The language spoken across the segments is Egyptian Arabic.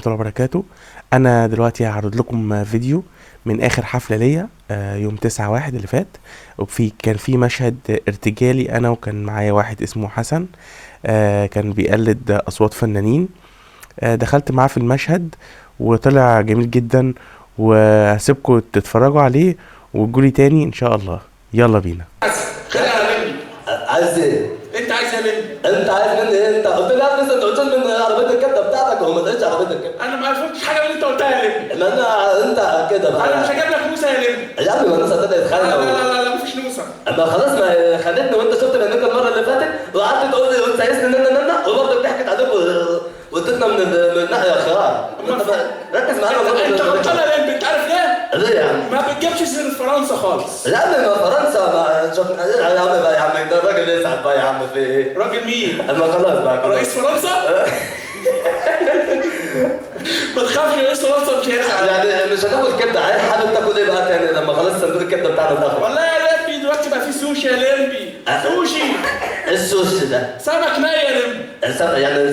الله وبركاته. انا دلوقتي هعرض لكم فيديو من اخر حفلة ليا يوم 9/1 اللي فات، وفي كان في مشهد ارتجالي انا وكان معايا واحد اسمه حسن، كان بيقلد اصوات فنانين. دخلت معاه في المشهد وطلع جميل جدا، وهسيبكم تتفرجوا عليه وتجولي تاني ان شاء الله. يلا بينا. عايز ايه؟ انت عايز ايه مني؟ انت عايز مني ايه؟ انت قلت لي يا انت قلت لي من عربية الكبده بتاعتك وما لقيتش عربية الكبده. انا ما فهمتش حاجة من اللي انت قلتها يا لمبي. ما انا انت كده بقى. انا مش هجيب لك نوسه يا لمبي. يا عم ما النوسه ابتدت تتخانق. لا لا لا لا مفيش نوسه. اما خلاص ما خدتني وانت شفت منك المرة اللي فاتت وقعدت تقول لي وتسيسني ننا ننا وبرضه ضحكت عليك واديتنا من الناحية الخيار. ركز معانا. انت غلطان يا لمبي، انت عارف ليه؟ ليه يا عم؟ ما بتجيبش سيره فرنسا خالص. يا عم ما فرنسا ما شفنا يا عم بقى يا عم ده الراجل يسعد بقى يا عم في ايه؟ راجل مين؟ اما خلاص بقى رئيس فرنسا؟ ما تخافش رئيس فرنسا مش هيزعل. يعني مش هتاكل كبده، عايز حابب تاكل ايه بقى تاني لما خلاص صندوق الكبده بتاعنا اتاخد؟ والله يا لمبي دلوقتي بقى في سوشي يا لمبي، سوشي. ايه السوشي ده؟ سمك ني يا لمبي. يعني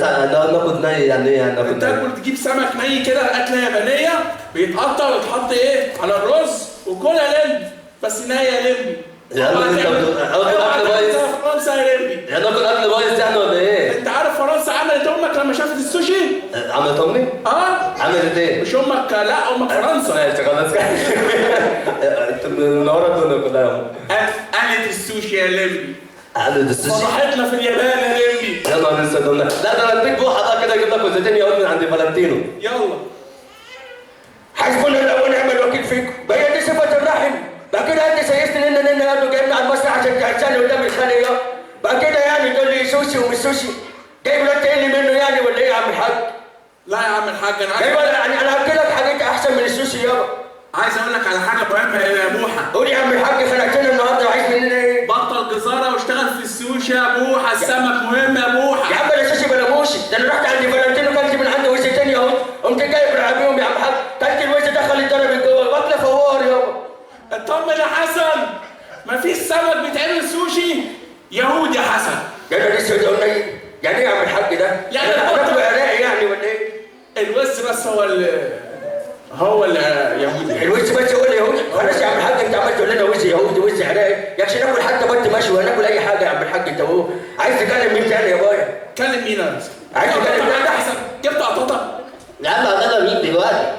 ناكل ني يعني ايه يعني ناكل ني؟ تاكل تجيب سمك ني كده اكله يابانية بيتقطع ويتحط ايه؟ على الرز وكلها يا لمبي، بس ني يا لمبي. يا عم انت اكل بايظ فرنسا يا لمبي. يعني ناكل اكل بايظ يعني ولا ايه؟ انت عارف فرنسا عملت امك لما شافت السوشي؟ عملت امي؟ اه عملت ايه؟ مش امك، لا امك فرنسا. ماشي خلاص. انت منورة الدنيا كلها يا امي. قالت السوشي يا لمبي. قالت السوشي فضحتنا في اليابان يا لمبي. يا نهار اسود. لا ده انا اديك بوحه بقى كده اجيب لك وزتين يا من عند فالنتينو. يلا. حسبنا الله ونعم الوكيل فيكم، بقى دي صفة الرحم، بقى كده انت سيستني ان انا قالوا جايبني على المسرح عشان تعزاني قدام الخلق يا بقى كده يعني تقول لي سوشي ومش سوشي، جايب لك تقل منه يعني ولا ايه يا عم الحاج؟ لا يا عم الحاج انا عايز جايب يعني انا هاكلك حاجات احسن من السوشي يابا. عايز اقول لك على حاجة مهمة يا بوحه. قول يا عم الحاج خنقتنا النهارده وعايز مننا ايه؟ بطل جزاره واشتغل في السوشي يا بوحه، السمك مهم يا بوحه. يا عم انا سوشي بلا موشي، ده انا رحت عند فالنتينو كلت من عنده وزتين اهو، قمت جايب رعبيهم يا عم الحاج، كلت الوز دخل الضرب من جوه، واكله فوار يابا. اطمن يا حسن، مفيش سمك بيتعمل سوشي يهود يا حسن. يا نهار اسود يعني ايه يا عم الحاج ده؟ يعني هناكله عراقي يعني ولا ايه؟ الوز بس هو اللي يهودي. الوز بس هو اللي يهودي؟ خلاص يا عم الحاج انت عمال تقول لنا وز يهودي وز عراقي، يا اخي ناكل حتى بط مشوي هناكل اي حاجة يا عم الحاج انت اهو. عايز تكلم مين تاني يا بايا؟ كلم مين يا عايز تكلم مين؟ احسن جبت قطاطه؟ يا عم قطاطه مين دلوقتي؟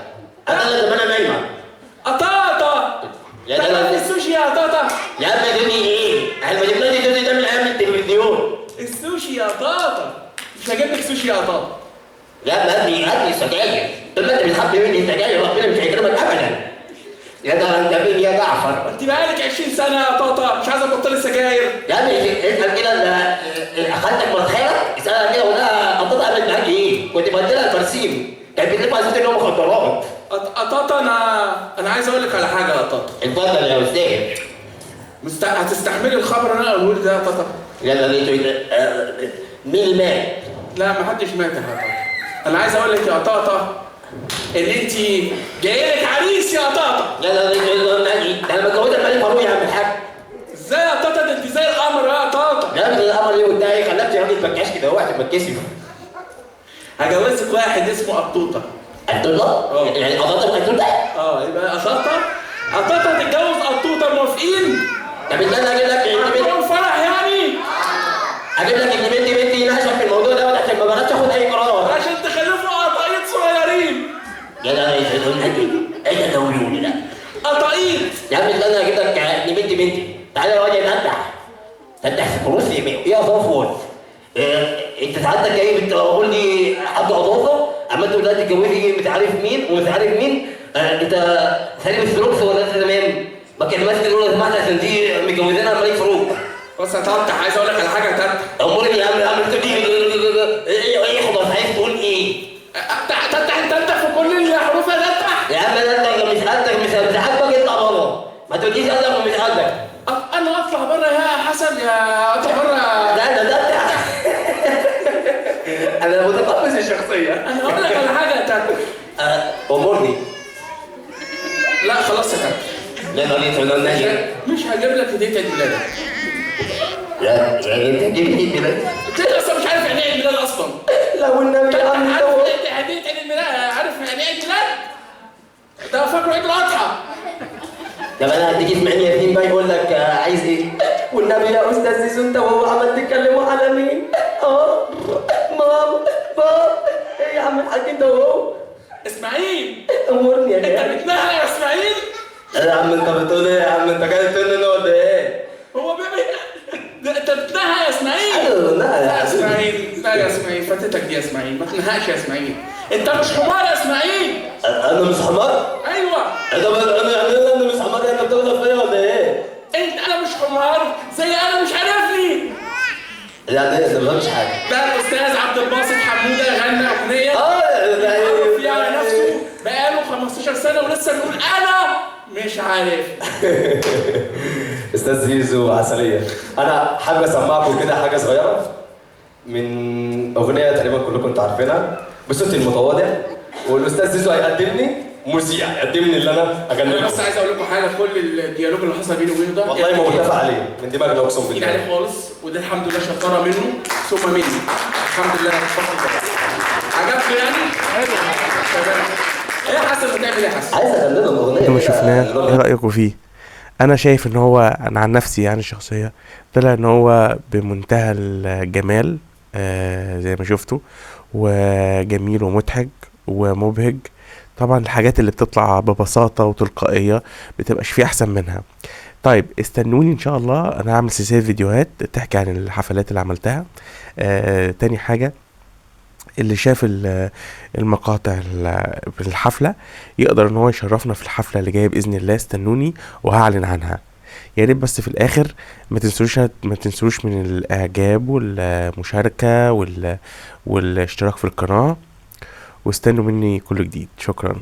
قطاطه زمان نايمة. قطاطه يا ده السوشي يا قطاطه. يا عم دوني ايه؟ احنا ما جبناش دوني ده من ايام التلفزيون. السوشي يا قطاطه، مش هجيب لك سوشي يا قطاطه. يا عم هاتني سجاير، طول ما انت بتخبي مني سجاير ربنا مش هيكرمك ابدا. يا ده انت مين يا جعفر؟ انت بقالك 20 سنة يا طاطا مش عايزه تبطلي السجاير. يا عم اسال كده خالتك مرات خالك اسالها كده وقول لها قطاطه عملت معاك ايه؟ كنت بدي لها البرسيم، كانت بتلف على ان هو مخدرات. قطاطه انا عايز اقول لك على حاجة يا قطاطه. اتفضل يا استاذ. هتستحملي الخبر اللي انا هقوله ده يا طاطا؟ يلا مين اللي مات؟ لا ما حدش مات يا طاطا. انا عايز اقول لك يا طاطا ان انت جاي لك عريس يا طاطا. لا لا لا ده انا متجوزة الملك فاروق يا عم الحاج. ازاي يا طاطا؟ ده انت زي القمر يا طاطا. يا عم القمر ايه وانت ايه خلفت يا راجل تبكاش كده اوعى تتبكسي. هجوزك واحد اسمه قطوطه. قطوطه؟ يعني قطاطه وقطوطه؟ اه يبقى قطاطه قطاطه تتجوز قطوطه، موافقين؟ طب استنى اجيب لك ابن فرح يعني؟ اجيب لك ابن بنتي يناقشك في الموضوع دوت عشان ما بقاش اخد اي قرار. عشان تخلفوا قطايط صغيرين. يا نهار اسود ايه ده ده ده؟ قطايط يا عم استنى اجيب لك ابن بنتي تعالى يا واد فتح فتح في كروسي يا صفوت. انت سعادتك جاي بتقول لي حد اضافه عمال تقول لي تتجوزي مش عارف مين ومش عارف مين. انت سالم السلوكس ولا انت تمام؟ ما كلمات تقول لو سمحت عشان دي متجوزينها الملك فاروق. بس يا تفتح عايز اقول لك على حاجة يا تفتح. اموري يا عم عم تقول ايه ايه خلاص عايز تقول ايه؟ تفتح انت انت في كل الحروف يا تفتح. يا عم انت مش قدك مش عاجبك اطلع بره، ما تقوليش قدك ومش قدك. انا اطلع بره يا حسن يا اطلع بره. لا ده انا متقمص الشخصية. انا هقول لك على حاجة يا تفتح. امورني. لا خلاص يا تفتح. لا لا مش هجيب لك هديه عيد ميلادك. لا يعني انت هتجيب هديه ميلاد؟ انت اصلا مش عارف يعني ايه عيد ميلاد اصلا. لا والنبي يا عم عارف هديه عيد الميلاد؟ عارف ده فاكره عيد الاضحى. طب انا هديك اسماعيل ياسين بقى يقول لك عايز ايه؟ والنبي يا استاذ زيزو انت وهو عمال تتكلموا على مين؟ ماما بابا ايه يا عم الحاج انت وهو؟ اسماعيل امورني يا انت جدع. بتنهق يا اسماعيل؟ يا عم انت بتقول ايه يا عم؟ انت جاي تقول لنا ولا ايه؟ هو بيعمل ده، انت بتنهق يا اسماعيل؟ ايوه لا لا يا يا اسماعيل، لا يا اسماعيل، فاتتك دي يا اسماعيل، ما تنهقش يا اسماعيل، انت مش حمار يا اسماعيل. انا مش حمار؟ ايوه طب انا يعني انا مش حمار، انت بتغلط فيا ولا ايه؟ انت انا مش حمار زي انا مش عارفني. يعني ايه؟ انا ما فهمتش حاجة. ده الاستاذ عبد الباسط حموده غنى اغنية بيعرف فيها على نفسه بقاله 15 سنة ولسه بيقول انا مش عارف. استاذ زيزو عسلية، انا حابب اسمعكم كده حاجة صغيرة من اغنية تقريبا كلكم انتوا عارفينها بصوتي المتواضع، والاستاذ زيزو هيقدمني مذيع، يقدمني اللي انا اغني انا بس لكم. عايز اقول لكم حاجة، كل ال dialogue اللي حصل بيني وبينه ده والله ما متفق عليه من دماغنا اقسم ايد بالله. عليه خالص، وده الحمد لله شطارة منه ثم مني، الحمد لله. عجبته يعني؟ حلو تمام. ايه يا حسن بتعمل ايه يا حسن؟ عايز اغني لهم اغنية انتوا ما كده. شفناه، ايه رايكم فيه؟ انا شايف ان هو، انا عن نفسي يعني الشخصية طلع ان هو بمنتهى الجمال، زي ما شفتوا، وجميل ومضحك ومبهج. طبعا الحاجات اللي بتطلع ببساطة وتلقائيه بتبقاش فيه احسن منها. طيب استنوني ان شاء الله، انا هعمل سلسلة فيديوهات تحكي عن الحفلات اللي عملتها. تاني حاجة، اللي شاف المقاطع في الحفلة يقدر ان هو يشرفنا في الحفلة اللي جاية بإذن الله. استنوني وهعلن عنها. يا ريت بس في الاخر ما تنسوش من الاعجاب والمشاركة والاشتراك في القناة، واستنوا مني كل جديد. شكرا.